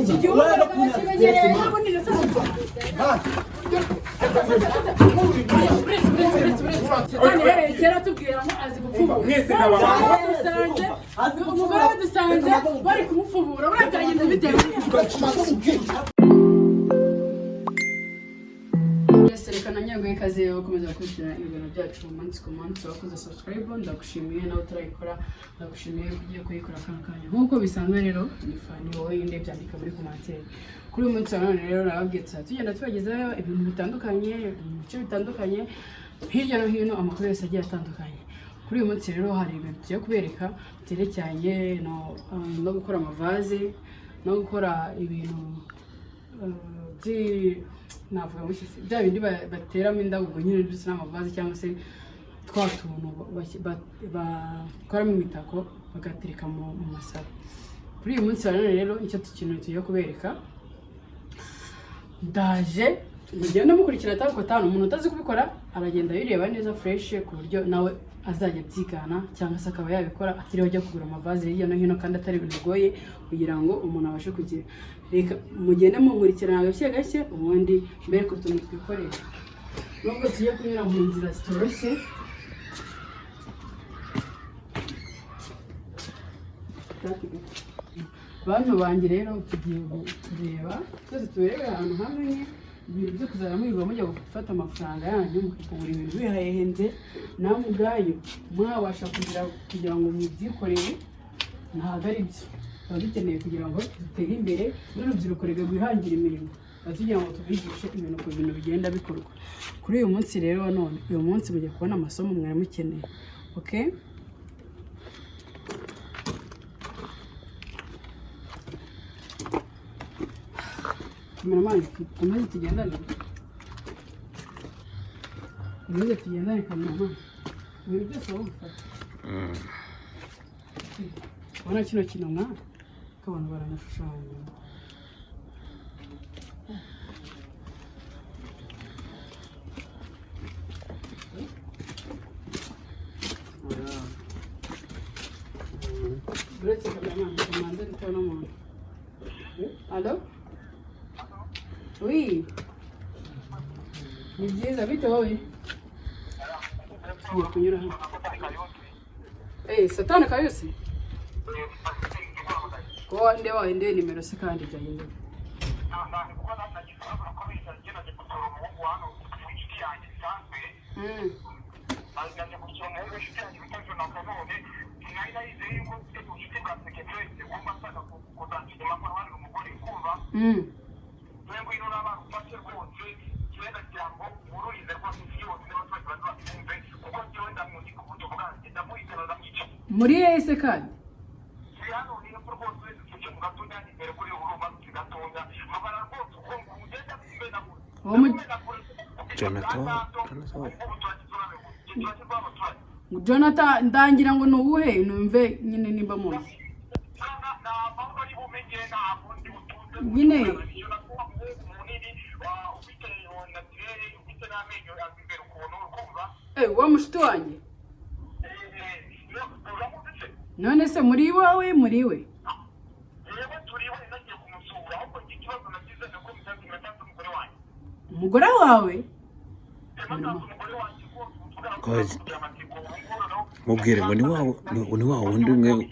Iki gihugu kimenyereye n'ubundi. Kera tubwira ngo azi gupfubura. Mwese nk'abantu. Dusanze umugore we, dusanze bari kumupfubura. Buriya byagenda bitewe. Mwese reka nanyaguhe ikaze yo gukomeza gukurikirana ibiganiro byacu umunsi ku munsi. Wakoze subscribe, ndagushimiye. Nawe utarayikora, ndagushimiye ko ugiye kuyikora kano kanya. Nk'uko bisanzwe rero, ni Fani, wowe nyine byandika muri commentaire. Kuri uyu munsi wa none rero, nababwiye tuzajya tugenda tubagezaho ibintu bitandukanye mu bice bitandukanye hirya no hino, amakuru yose agiye atandukanye. Kuri uyu munsi rero hari ibintu tugiye kubereka byerekeranye no gukora amavaze no gukora ibintu navuga ngo iki se, bya bindi bateramo indabo, ubwo nyine ndetse n'amavaze cyangwa se twa tuntu bakoramo imitako bagatereka mu masaro. Kuri uyu munsi wa none rero nicyo kintu tugiye kubereka. Ndaje mugende mukurikira tanu ku tanu. Umuntu utazi kubikora aragenda abireba neza fresh, ku buryo nawe azajya abyigana cyangwa se akaba yabikora atiriwe ajya kugura amavaze hirya no hino, kandi atari ibintu bigoye kugira ngo umuntu abashe kugira. Reka mugende munkurikirana gake gake, ubundi mbereke utuntu twikorera, nubwo tugiye kunyura mu nzira zitoroshye. Bantu banjye rero, tugiye kureba twese, tuberebe ahantu hamwe ibintu byo kuzajya mwirirwa mujya gufata amafaranga yanyu mukagura ibintu bihahenze, namwe ubwanyu mwabasha kugira ngo mubyikorere. Ntabwo ari byo tuba dukeneye kugira ngo dutere imbere n'urubyiruko rwe rwihangira imirimo. Tuba tugira ngo tubigishe ibintu ku bintu bigenda bikorwa. Kuri uyu munsi rero wa none, uyu munsi mugiye kubona amasomo mwari mukeneye. Okay, kameramani, ukomeze tugendane, ukomeze tugendane, kameramani. Ibintu byose wowe ubifata. Ubona kino kintu mwana ko abantu baranashushanya. Uretse kameramani, kamanze ndikubona umuntu. Allo, oui, ni byiza, bite wowe? Tugiye kunyura hano. Satani kayose ko ndeba wahinduye nimero se kandi byahinduye? Muri hehe se kandi? Uwo Jonathan, Jonathan. Jonathan ndangira ngo ni uwuhe, numve nyine nimba muzi nyine. Wa mushuti wanjye, none se muri iwawe, muri iwe? Umugore wawe? Mubwire ngo ni wa wundi umwe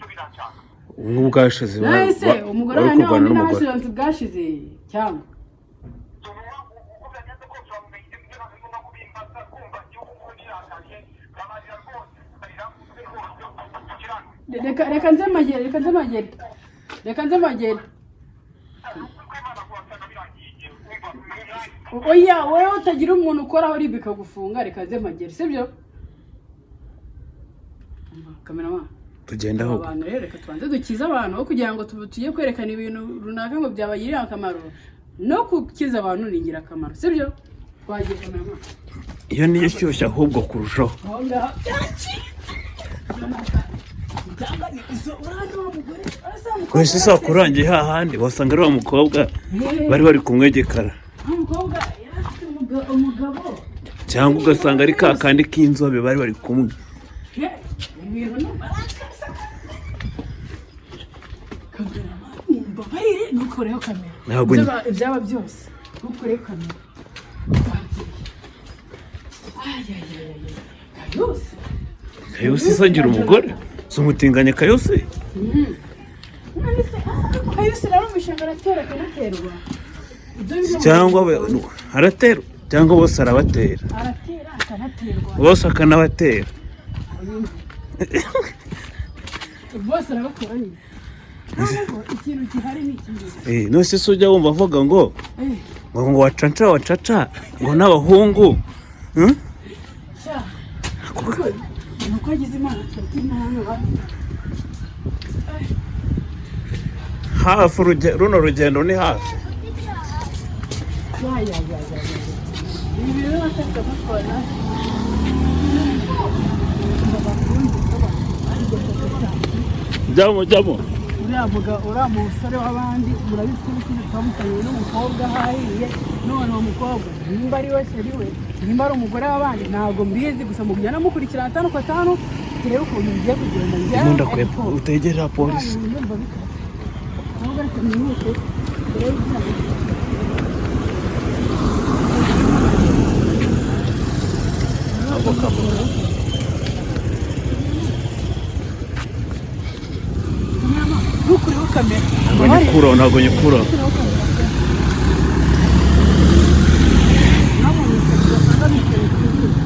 umwe bwashize None se umugore wari wawe ni wa kurwana wundi n'umugore. n'abashiransi bwashize cyangwa? Reka nze magere, reka nze magere, reka nze magere. Oya, wowe utagira umuntu ukoraho ribi ikagufunga. Reka nze magere, sibyo? Kameramani. Tugenda ahubwo. Abantu rero, reka tubanze dukize abantu aho kugira ngo tujye kwerekana ibintu runaka ngo byabagirire akamaro. No gukiza abantu ni ingirakamaro, sibyo? Twagiye, kameramani. Iyo niyo ishyushye ahubwo kurushaho. Aho ngaho Wese sakurangiye hahandi wasanga ari wa mukobwa bari bari kumwegekara. Umukobwa yari afite umugabo. Cyangwa ugasanga ari ka kandi k'inzobe bari bari kumwe. Ibintu ni barakasa. Ntukureho kamera. Ntabwo Ibyaba byose ntukureho kamera. Ayayayaya, Kayusi. Kayusi se agira umugore? Si umutinganya Kayusi? None se ariko Kayusi narumvishe ngo aratera akanaterwa. Ibyo ngibyo. Cyangwa aratera cyangwa bose arabatera. Aratera akanaterwa. Bose akanabatera. Bose arabatera nyine. Noneho ikintu gihari ni iki ngiki. None se ujya wumva avuga ngo ngo wacaca wacaca ngo n'abahungu? Sha, kuko ni uko yagize Imana twari turimo hano Hafi runo rugendo ni hafi. Ya ya ya ya ya, ibi bintu nataka mutwara. Jyamo, jyamo. Uriya mugabo, uriya musore w'abandi, murabizi ko ibitsina twamutaniye n'umukobwa hariye. None uwo mukobwa nimba ari we chéri we, nimba ari umugore w'abandi, ntabwo mbizi. Gusa mugenda mukurikirana atanu ku atanu, turebe ukuntu bigiye kugenda. Njyewe Ndimo ndakwepa utegera polisi. Ndumva bikaze ahubwo, ariko mwihute turebe ibyo. Ako kamoto. Ntukureho kamera. Ntabwo nyikuraho, ntabwo nyikuraho. Ntukureho kamera. Nabonye basanga bicaye ku zuba.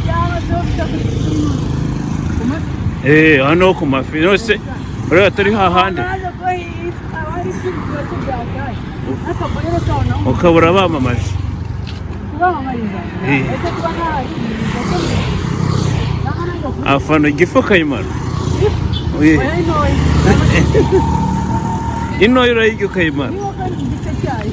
Cyangwa se bita ku mafi. Hano ku mafi yose uriya atari hahandi. Naje ko aba ari ikintu byakaye n'akaborero kaho naho. Ukabura bamamaje. Kubamamariza. Ese kuba ntahari? Afana igifu ukayimara. Oya, intoya. Intoya urayirya ukayimara. Niba kandi igice cyayo.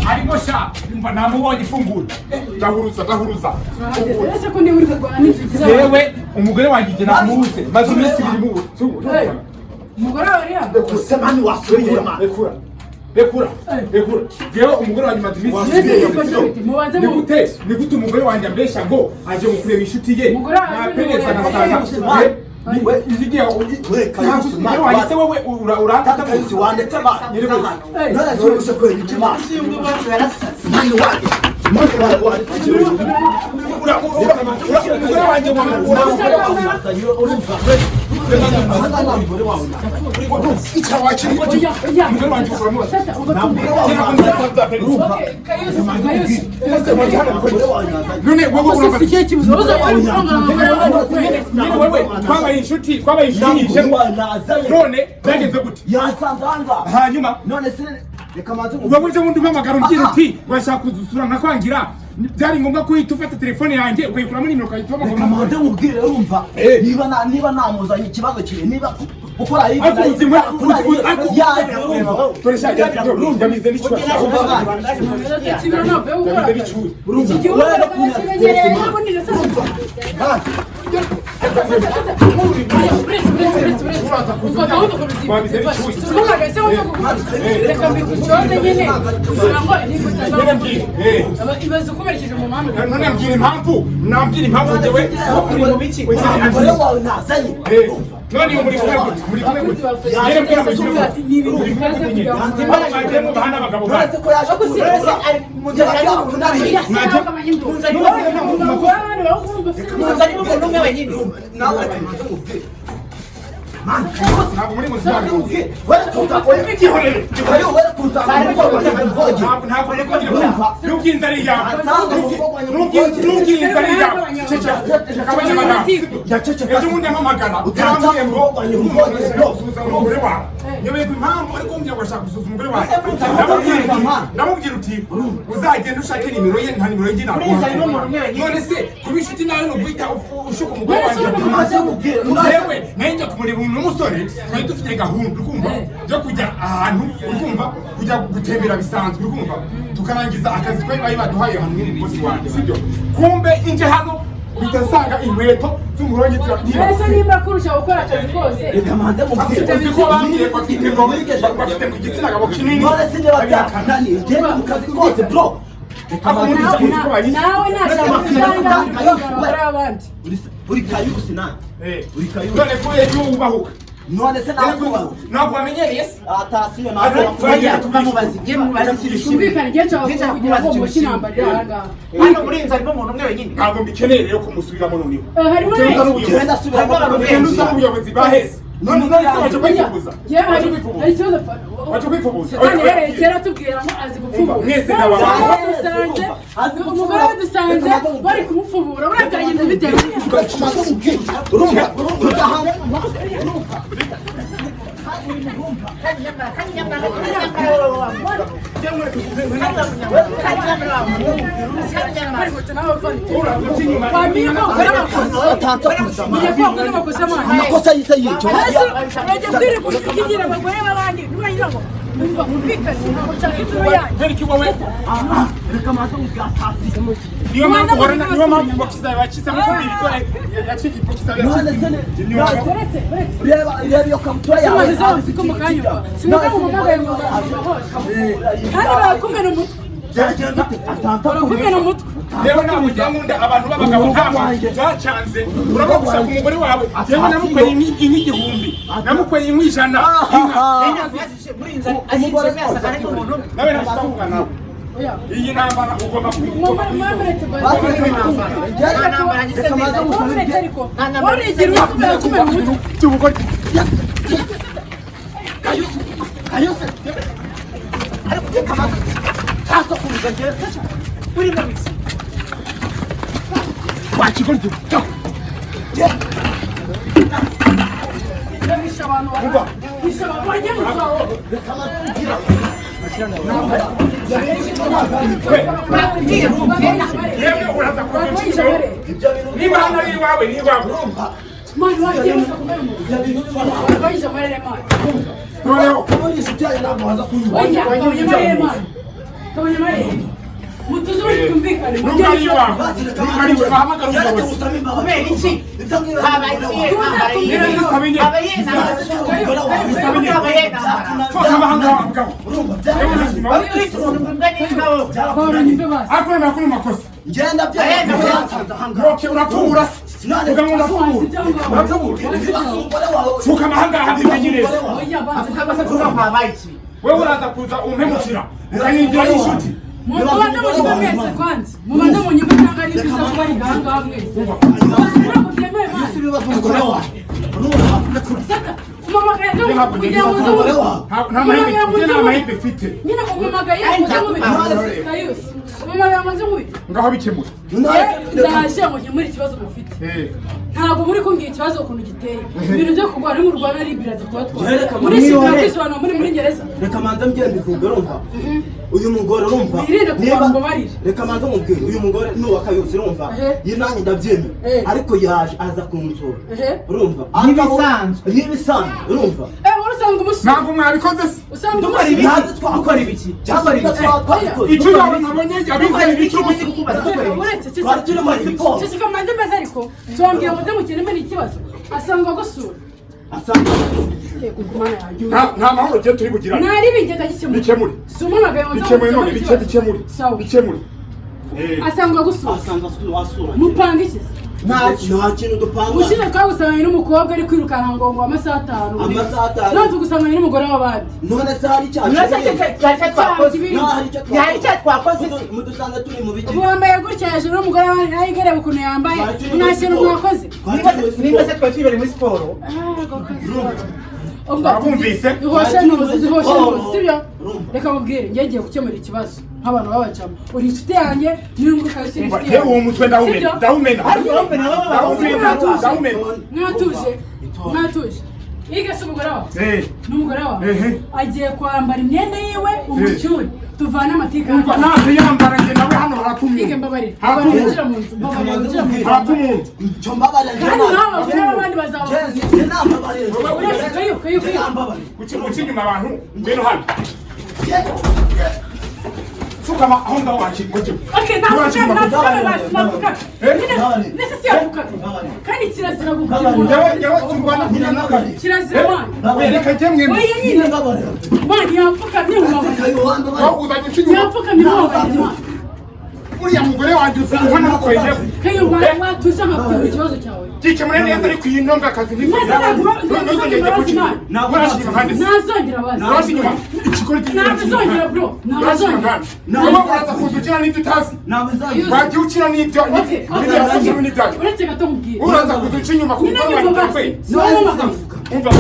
Ariko sha, umva, namubonye. Ifunguro, ndahuruza, ndahuruza. Ese ko niba uri kurwana n'inzugi z'abantu? Yewe, umugore wanjye igihe namubuze, maze iminsi 2 mubura. Umugore wawe ari hano? Gusa mani wasubiye mani. Rekura, rekura, rekura. Yewe, umugore wanjye maze iminsi Mbese 2. yifashe bite? Mubanze Ni gute, ni gute umugore wanjye ambesha ngo aje mu kureba inshuti ye? Umugore wawe se Napereza ni nasanga We- izigiye. We, Kayusi, umugore wanjye se wowe urangata? Kayusi wandetse mani. None se uje kwera iki mani? Mani wanjye. Mani wanjye. Umugore wanjye. Urumva. Umugore wawe. Oya, oya. Umugore wanjye uramubaza. Sata, umva tumve. Okay, Kayusi, Kayusi. Umugore wawe yazanye. None wowe Ese urumva ikihe kibazo? Uza wari kurangana umugore wawe? Nyine wewe twabaye inshuti, twabaye inshuti nyinshi. Umugore wawe nazanye. None byagenze gute? Yasanze ahangaha. Hanyuma? None se reka manze Wowe ejo bundi umpamagara umbwira uti urashaka kuzusura nkakwangira, byari ngombwa ko uhita ufata telefone yanjye ukayikuramo nimero ukahita Reka uhamagara? manze nkubwire, urumva? Eh. Niba namuzanye, ikibazo kiri niba gukora ibi. Ariko ubuzima ariko Yaje, urumva? Dore sha, yamize n'icyuya. Kibiro ntabwo yo gukora. Yamize n'icyuya. Iki gihugu kimenyereye n'ubundi ndetse. Umva gahunda ukuntu zifashe. Umpamagaye se wajya kugufasha? Reka mbikucoze nyine kugira ngo niba Nyine mbwira. Ibaze ukomerekeje mu muhanda. None mbwira impamvu, nambwira impamvu njyewe uri mu biki? Umugore wawe nazanye. None muri kumwe gute? Muri kumwe gute? Nyine mbwira, muri kumwe gute? Ni ibintu bikaze kugira ngo Impamvu mwagiye mubaha n'abagabo banyu. Uretse ko yaje kureba nawe. Reka manze nkubwire. Ntabwo muri muzima. Ntabwo ntabwo nubwo inzara ari iyawe, nubwo inzara ari iyawe, ceceka, gabanya amagambo. Ejo bundi ampamagara yarambwiye ngo urashaka gusuhuza umugore wawe, nyoberwa impamvu ari kumbwira ngo ashaka gusuhuza umugore wawe. Ndamubwira uti uzagenda ushake nimero ye, nta nimero ye njye naguha. None se kuba inshuti nawe ni uguhita ushuka umugore wanjye? Yewe, nayo njya kumureba umuntu w'umusore twari dufite gahunda, ukumva, yo kujya ahantu, ukumva, kujya gutembera bisanzwe, ukumva, tukarangiza akazi twari bari baduhaye ahantu n'umukozi wanjye, sibyo? Kumbe inje hano. Mpita inkweto z'umugore wanjye Mbese zirabyiba. nimba kurusha gukora akazi kose, Reka manze mubwire. Uzi ko bambwiye ko afite ngo bafite ku igitsina gabo kinini? None se niba byakananiye, ngende mu kazi kose, bro. Reka manze Nawe- mubwire. nawe ntashaka gutanga abagore b'abandi. Uri kayusi nawe. Uri kayusi. None ko yagiye wubahuka? None se nakubaho? Ntabwo wamenyereye se? Atasiyo. Turagira Tukamubaza igihe, mubaza ikintu kimwe. Twumvikane, igihe nshaka kugira ngo mushye intambara iri aha ngaha. Hano muri iyi nzu harimo umuntu umwe wenyine. Ntabwo mbikeneye rero kumusubiramo noneho. Eh, harimo Ugenda benshi. n'ubuyobozi. Ugenda asubiramo. Ugenda usaba ubuyobozi bahese. None se waje kwifuza? Yewe, Waje kwifuza? hari ikibazo. Waje kwifuza? Satani yahereye kera atubwira ngo azi gupfubura. Mwese ndababara. Dusanze umugore we, dusanze bari kumupfubura, buriya byagenze bitewe. Urumva, urumva. Wamenye ko ukora amakosa. Atansakuza. Menya ko wakoze amakosa mwana. Amakosa yise yica. Ese urajya kwirirwa ukigira abagore b'abandi, nurangiza ngo umva mwumvikane, ntabwo nshaka induru yanyu. Beriki wowe. Reka manze mubwire, atasiyo. Niyo mpamvu uhorana, niyo mpamvu boxer yawe yakizamo kubiri, dore yaciye boxer yawe. None se Uretse, uretse. Reba, reba iyo kabutura yawe. Simaze zawe ko mukanyumva, simuga mumamagaye ngo bahoshe kandi barakumena umutwe. Byagenda bite? Barakumena umutwe. Rero ntabwo ujya nkunda abantu b'abagabo nk'aba byacanze. Urabona gushaka umugore wawe, yewe namukweye inka 1000, namukweye inka 100, inka inka. Muri iyi nzu azinjiyemo yasaga harimo umuntu umwe. Nawe ntashaka kuvuga nawe. Oya. Iyi ntambara ugomba kuyigoma. Mwameretse. Nta ntambara ngize neza. Mwameretse, ariko warigira umutwe, barakumena umutwe. Cy'ubugoryi. Kayusi. Ariko reka manze. Tasakuza njyewe. Uri mu biki? Wa kigoryi. Bishe abantu, bishe abantu bajye mu zawo. Reka manze mubwire. Nakubwiye ntugenda. Yewe, uraza Barwanyije kuva abare. Ibyo bintu. Niba hano ari iwawe, ni iwawe. Urumva. Mani wagiye kumena umutwe. Ibyo bintu. Barwanyije amarere mani. Noneho Kuba uri inshuti yanjye ntabwo waza kunywa. Oya, kabonye amarere mani. Kabonye amarere. Mutuze ubundi twumvikane. Nubwo ari iwawe, nubwo ari iwawe, bahamagara umuyobozi. Kubera iki? Habaye iyihe ntambara? Niba zisaba inye Habaye iyihe ntambara? Habaye iyihe ntambara? Foka abahanga wabwaho. Urumva. Uretse umuntu mbwa n'inka wowe. Twabonye basi. Ariko wemera ko uri mu makosa. Ngenda byaransanze ahangaha. Roke, urapfubura se? Uvuga ngo urapfubura, urapfubura. Umugore wawe. Pfuka amahanga bimenye neza. Oya, banza. Avuga ko kuba habaye iki? Wewe uraza kuza umpemukira, ukanyigira inshuti. Mubanze munyumve mwese kwanza. Mubanze munyumve, cyangwa ari byiza kuba ari aha ngaha mwese. Ntabwo byemewe mani. Ibibazo umugore wawe. Urumva. Sata, umamagaye kugira ngo uze Umugore wawe. Nta mahembe, nta mahembe mfite. Nyine umamagaye ngo uze nkubite. Kayusi. Umamagaye ngo uze nkubite. Ngaho bikemura. Ndaje ngo nkemure ikibazo mufite. Ntabwo muri kumbwira ikibazo ukuntu giteye. Ibintu byo kurwana mu Rwanda ari biraza kubatwara. Reka Muri mwihore. kwisobanura muri gereza. Reka manze mbye mbivuge, urumva. Uyu mugore, urumva. Wirinde kugira ngo mbabarire. Reka manze mubwire, uyu mugore ni uwa Kayusi, urumva. Ehe. Iyi nanjye ndabyemera. Eh. Ariko yaje aza kunsura. Ehe. Urumva. Nk'ibisanzwe. Nk'ibisanzwe, urumva. Eh, wowe usanzwe umusura. Ntabwo mwabikoze se? Usanzwe Dukora umusura. ibiki? Ntabwo Dukora ibiki? Dukora ibiki? twabikoze. Icyo yawe nabonye abizeye Dukora icyo ibiki? Dukora ibiki? Uretse Twari turi muri siporo. ceceka manze mbaze, ariko sombwira ngo nze mukene ikibazo asanzwe agusura. Asanga. Yego, Mana yanjye. Nta mahoro ugiye turi bugirane. Nari bigenda gikemura. Bikemure. Si umamagaye ngo nze Bikemure none. mukemure Bike ikibazo. bikemure. Sawa. Bikemure. Asanzwe agusura. Asanzwe asura. Mupanga iki se? Nta kintu dupanga. Ubushize twagusanganye n'umukobwa ari kwirukanka ngo amasaha 5. Amasaha 5. None tugusanganye n'umugore w'abandi. None se hari icyaha? None se cyari icyo twakoze? Nta hari icyo twakoze. Hari icyo twakoze se? Mudusanze turi mu biki? Ubu wambaye gutya hejuru y'umugore w'abandi, nawe igareba ukuntu yambaye. Twari turi Nta muri kintu siporo. mwakoze. Twari turi muri Nimba se siporo. twari tuyibereye muri siporo? Wabumvise? Duhoshe ntuzi, duhoshe ntuzi, sibyo? Urumva. Reka mubwire, ngiye ngiye gukemura ikibazo nk'abantu b'abajama. Uri inshuti yanjye, niba ukaba uri Umva, inshuti yewe uwo mutwe ndawumena. Sibyo? Ndawumena. Ariko urumva nabo Ndawumena. Ndawumena. Mwatuje, mwatuje. Yiga se umugore wawe? Eh. N'umugore wawe Ehe. agiye kwambara imyenda yiwe umucyure, tuvane amatika. Umva, ntabwo yambara, njye nawe hano Yige, haratumye. mbabarira. Harapfa Mbabarira, umuntu. winjira mu nzu, mbabarira, winjira mu nzu. Harapfa umuntu. Icyo mbabarira. Kandi nawe abagore b'abandi bazaba. Njye nambabarira. Uretse kayo kayo Njye kayo. nambabarira. Uca inyuma abantu, ngwino hano. Pfukama aho ngaho wakigwa. Okay, napfukame, napfukame basi, napfukame. Nyine nese si yapfukame. Kandi kirazira gukubita umuntu. Njyewe, njyewe turwana kugira n'akari. Kirazira mwana. Reka njye mwembi. Oya nyine. Mwana yapfukamye mubabarire. Wowe uzajya uca inyuma. Yapfukamye mubabarire mwana. Uriya mugore wanjye uzi hano mukwege. Kayo watuje nkakubwira ikibazo cyawe. Gikemure neza ariko iyi ntombwakazi Neza ntizongere ntabwo guca inyuma. Urashyira iruhande se. Ntazongera bazi. Urashyira inyuma. Ikigoryi. Ntazongera bro. Ntazongera. Wowe uraza kuza ukina n'ibyo utazi. Wagiye ukina n'ibyo Okay, n'ibyo okay. n'ibyanyu. Uretse gato nkubwire. Uraza kuza uca inyuma ku Nyine mugore nyumva wanjye basi. we. Si wowe mpamagaye. Umva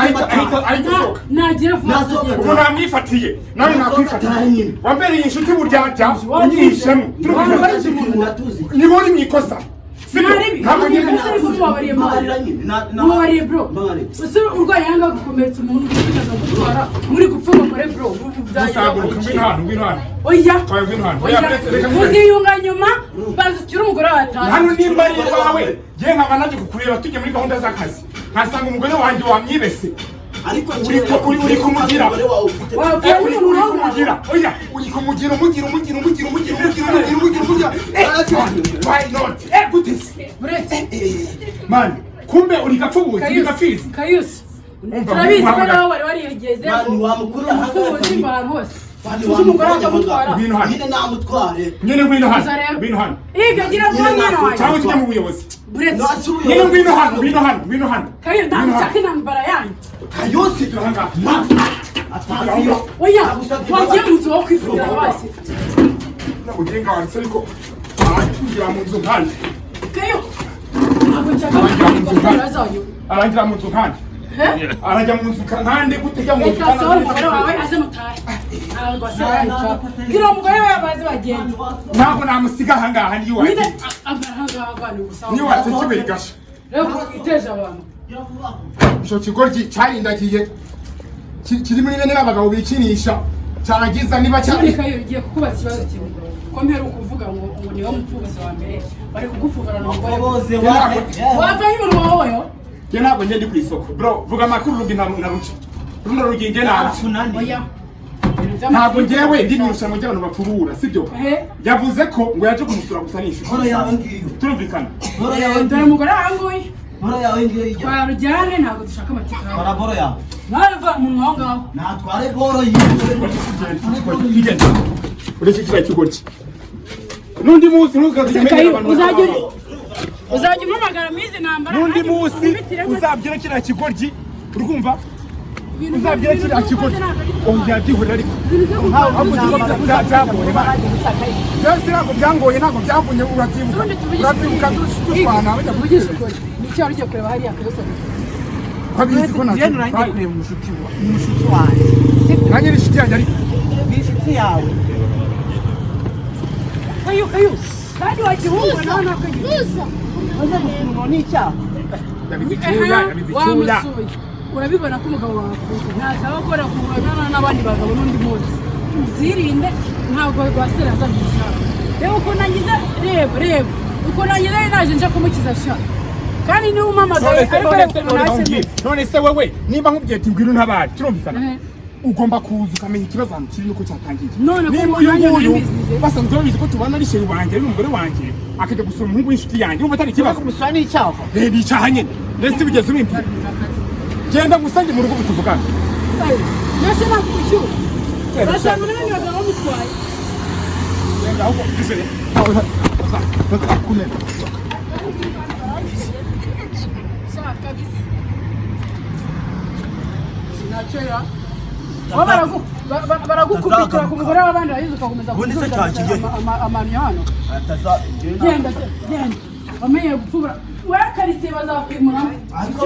ahita ahita asohoka. Nagira vuba. Nasohoka. Ubu namwifatiye nawe nakwifatiye, wambereye inshuti buryarya unyihishemo. Niba uri mu ikosa sibyo? Ntarebe. Ntabwo nyine Ese ariko mubabariye mwana. Mubabariye bro. Ese urwaye yanga gukomeretsa umuntu ukaza gutwara muri gupfa umugore bro. Gusaguruka, ngwino hano, ngwino hano. Oya. Oya, ngwino hano. Oya, Oya. reka nkwereke. Muziyunga nyuma bazukira umugore wawe atazi. Hano nimba ari iwawe, njye nkaba najye kukureba tujya muri gahunda z'akazi, nkasanga umugore wanjye wamwibese. Ariko Uri kumugira. Wavuye Uri n'umuntu uri wawe. kumugira, oya, uri kumugira, umugira, umugira, umugira, umugira, umugira, umugira, umugira, umugira. Why not? Gute se? Buretse. Man, kumbe uri gapfubuzi, uri Kayusi. gapfizi. Kayusi. Umva, Turabizi ko muhamagara. nawe wari warigeze. Mani, wamukura Umufuzi ngo ahantu hose. Mani, Uzi umugore wamukura akamutwara. Ngwino hano. Nyine namutware. Nyine ngwino Uza hano, rero. ngwino hano. Iga gira vuba mwana wanjye. Cyangwa tujye mu buyobozi. Buretse. Nyine ngwino hano, ngwino hano, ngwino hano. Kayo ntabwo nshaka intambara yanyu. Kayusi. Ngwino aha ngaha. Atasiyo. Oya, wagiye mu nzu wowe kwivugira basi. Ugenga wanditse ariko arangira mu nzu nkanje. Kayo. Ntabwo nshaka intambara zanyu. Arangira mu nzu nkanje. He? Arajya mu nzu nkande gute? Jya mu nzu Reka sohora umugore wawe aze mutahe. Ntabwo asigaye. Bwira umugore wawe baze bagende. Ntabwo namusiga aha ngaha niyo Nyine wagiye. amahanga abantu gusa. Niyo watekewe rigasha. Rero iteje abantu. Icyo kigoryi cyarindagiye kiri muri bene n'abagabo bikinisha cyarangiza niba None cyari Kayo ugiye kukubaza ikibazo kimwe. Ko mperuka kuvuga ngo niwe mupfubuzi wa mbere bari kugupfuburana umugore. Wavanye umunwa wawe yo? Njye ntabwo njye ndi ku isoko bro, vuga amakuru rugi naruca runo rugi njye naruca. Oya. Ntabwo njyewe ndi mu irushanwa ry'abantu bapfubura, sibyo? He? Yavuze ko ngo yaje kumusura gusa ni inshuti. Nkoro yawe ngiyo. Turumvikana. Nkoro yawe Dore ngiyo. umugore wawe nguyu. Nkoro yawe ngiyo ijya. Twarujyane ntabwo dushaka amatsiko. Twara boro yawe. Nawe va umunwa aho ngaho. Natware boro yiwe. Igenda ureke kiriya kigoryi n'undi munsi ntukazimenyere abantu. Uzajya umpamagara mu izi ntambara. N'undi nanjye munsi nkubitiremo. uzabyira kiriya kigoryi, urumva? Ibintu Uzabyira ibintu kiriya byo kigoryi gukora ntabwo ari byo. ongera byihorera ariko Ibintu byo gukora ahubwo byagoye byose, ntabwo byangoye, ntabwo byamvunye, urabyibuka? Ubundi tuvugishe Urabyibuka dushwana bajya tuvugishe ukuri. Ni icyo wari ugiye kureba hariya Kayusi. Ko abizi ko ntacyo Njye nurangiye kureba umushuti wanjye. Nanjye ni inshuti yanjye ariko. Ni inshuti yawe. Kayo, Kayo. Kandi wagihunga nawe ntabwo Uze gufungwa ni icyaha. Yabize icyuya, yabize icyuya. Wamusuye. Urabibona ko umugabo wawe afunze ntashaka gukora kubonana n'abandi bagabo n'undi munsi uzirinde, ntabwo rwasera azabishaka. Reba ukuntu angize, reba, reba ukuntu angize, naje nje kumukiza sha, kandi niwe umpamagaye. None se Ariko none reba se ukuntu none nahise nkubwire. None se wewe nimba nkubwiye ati ngwino ntabare, turumvikana? Eh. Ugomba kuza ukamenya ikibazo ahantu kiri nuko cyatangiye. None ko Nimba uyu nanjye nguyu nari mbizi. basanzwe babizi ko tubana ari chéri wanjye, ari umugore wanjye, akajya gusura umuhungu w'inshuti yanjye, urumva atari ikibazo? Kumusura ni icyaha. Reba icyaha nyine ndetse bigeze ubimbwira, genda ngusange mu rugo tuvugane. Mbese ntabwo ucyura urasanga n'abandi bagabo bamutwaye. Genda ahubwo dusere. Kumena. Sha kabisa ntacyo ya Bo baragukubitira ku mugore w'abandi wahize ugakomeza Ubundi se kuzuza cyakigiye? Amamyo hano. Genda genda, wamenye gupfubura we karitsiye bazakwimuramo. Ariko